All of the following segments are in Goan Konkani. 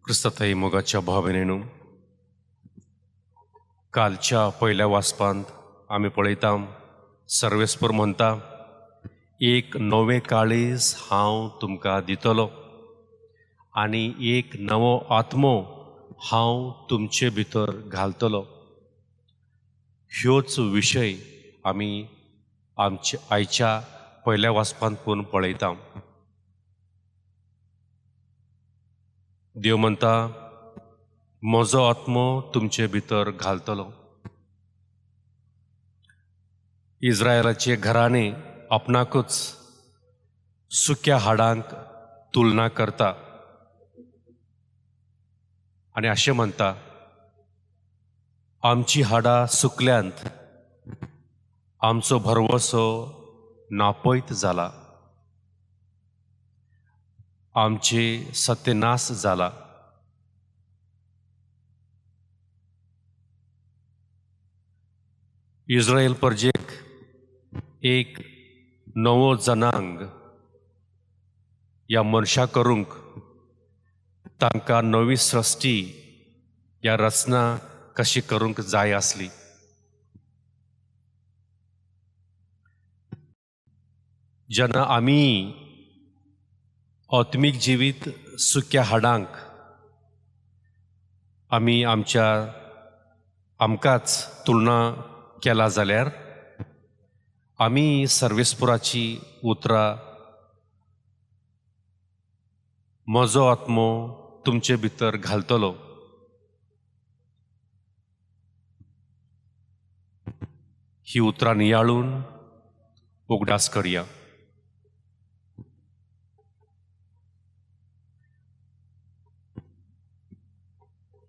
क्रिस्ताई मोगाच्या भाव-भयणींनो, कालच्या पयल्या वाचपांत आमी पळयता सर्वेस्पर म्हणटा, एक नवें काळीज हांव तुमकां दितलो आनी एक नवो आत्मो हांव तुमचे भितर घालतलो. ह्योच विशय आमी आमच्या आयच्या पयल्या वाचपांत पूण पळयता. देव म्हणटा, म्हजो आत्मो तुमचे भितर घालतलो. इस्रायलाचे घराणे आपणाकूच सुक्या हाडांक तुलना करता आनी अशें म्हणटा, आमची हाडां सुकल्यांत, आमचो भरवसो नापयत जाला, आमचे सत्यनाश जाला. इस्रायल परजेक एक नवो जनांग ह्या मनशा करूंक तांकां नवी सृश्टी ह्या रचना कशी करूंक जाय आसली. जेन्ना आमी आत्मीक जिवीत सुक्या हाडांक आमी आमच्या आमकांच तुलना केला जाल्यार आमी सर्वेस्पुराची उतरां म्हजो आत्मो तुमचे भितर घालतलो ही उतरां नियाळून उगडास करया.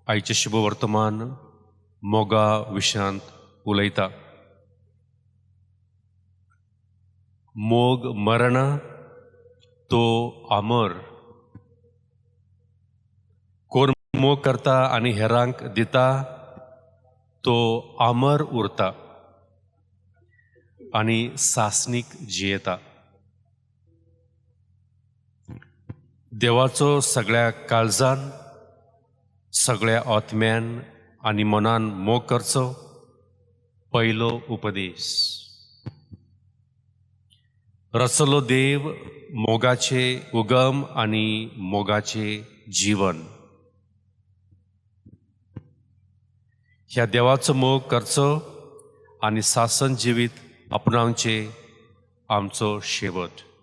आयचें शुभ वर्तमान मोगा विशयांत उलयता. मोग मरणा तो अमर. कोण मोग करता आनी हेरांक दिता तो अमर उरता आनी सासणीक जियेता. देवाचो सगळ्या काळजान, सगळ्या आत्म्यान आनी मनान मोग करचो पयलो उपदेश. रचलो देव मोगाचे उगम आनी मोगाचे जीवन. ह्या देवाचो मोग करचो आनी सासन जिवीत आपणावचे आमचो शेवट.